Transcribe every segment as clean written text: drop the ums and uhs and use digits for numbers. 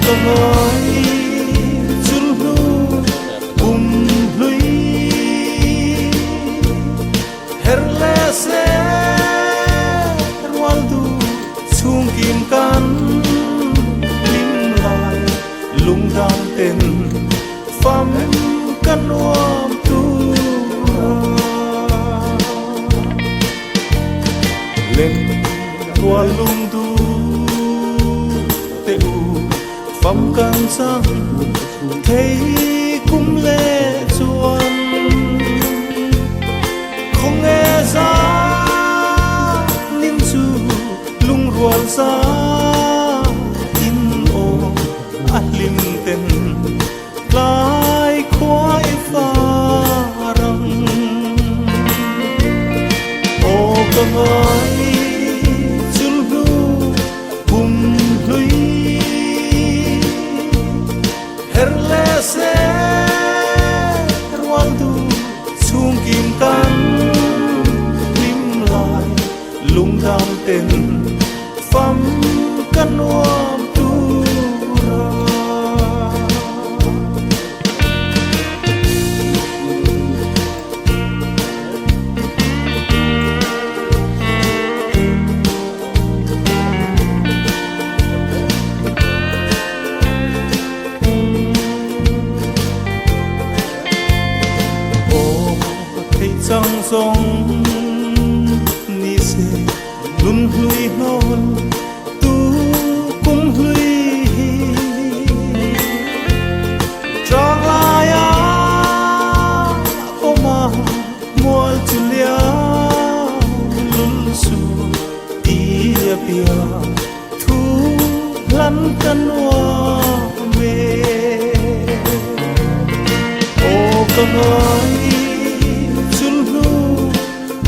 ka ngai chulhnu kum hlui her leh se rual du chhungkim kan hlim lai lungdam ten fam ka nuam tura. Len rual lung du te u fam kan chang thei kum le chuan Khawng e za nin chu lungrual za in aw a hlim ten Tlai khuai far ang Aw ka ngai chul hnu kum hlui Her le se rual du chhung kim kan hlim lai lungdam ten Fam ka nuam tura. Aw thei chang zawng ni se. Lun hlui hnawl tu kum hlui hi Trang lai a awm a mual chu liau lul su ti a bia thu hlan ka nuam e Aw ka ngai chul hnu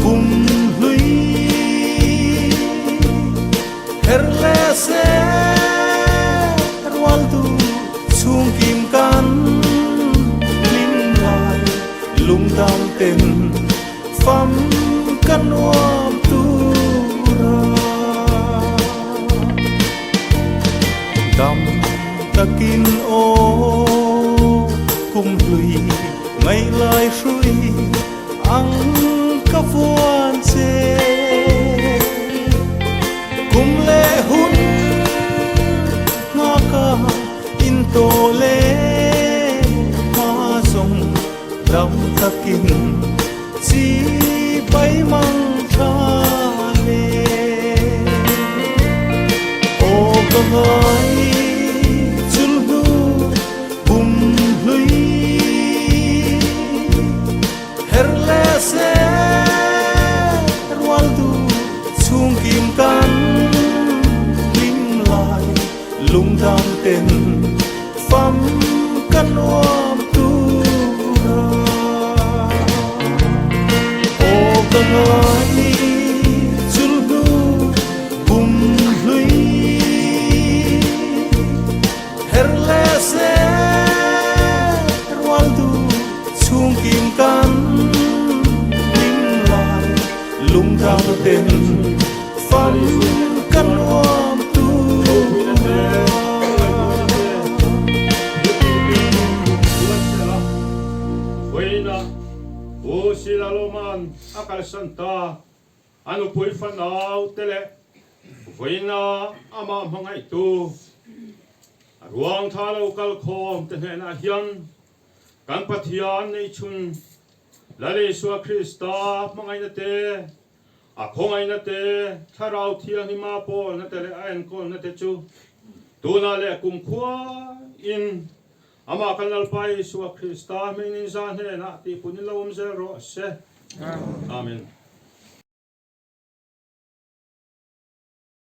Kum hlui her le se rual du chhung kim kan hlim lai lungdam ten fam ka nuam tura. Dam takin aw kum hlui ngaih lai hrui Ang ka vuan che kum leh hun nghaka in tawh leh hma zawng dam takin chi pai mang tha le. Aw ka ngai chul hnu kum hlui. Her le se rual du chhung kim kan hlim lai lungdam ten fam ka nuam tura. Aw ka ngai chul hnu kum hlui. Her le se rual du chhung kim kan hlim lai lungdam ten fam ka nuam tura. Vawiina Pu Silaloman a kalsan ta a nupui fanau te leh vawiina amah hmangaihtu a ruang tha lo kal khawm te hnenah hian kan Pathian neichhun Lal Isua Krista hmangaihna te, a khawngaihna te, Thlarau Thianghlim-a pawlna te leh a enkawlna te chu tunah leh kumkhua in Amah kan Lalpa Isua Krista hming in za hnenah tihpun in lo awm zel rawh se. Amen.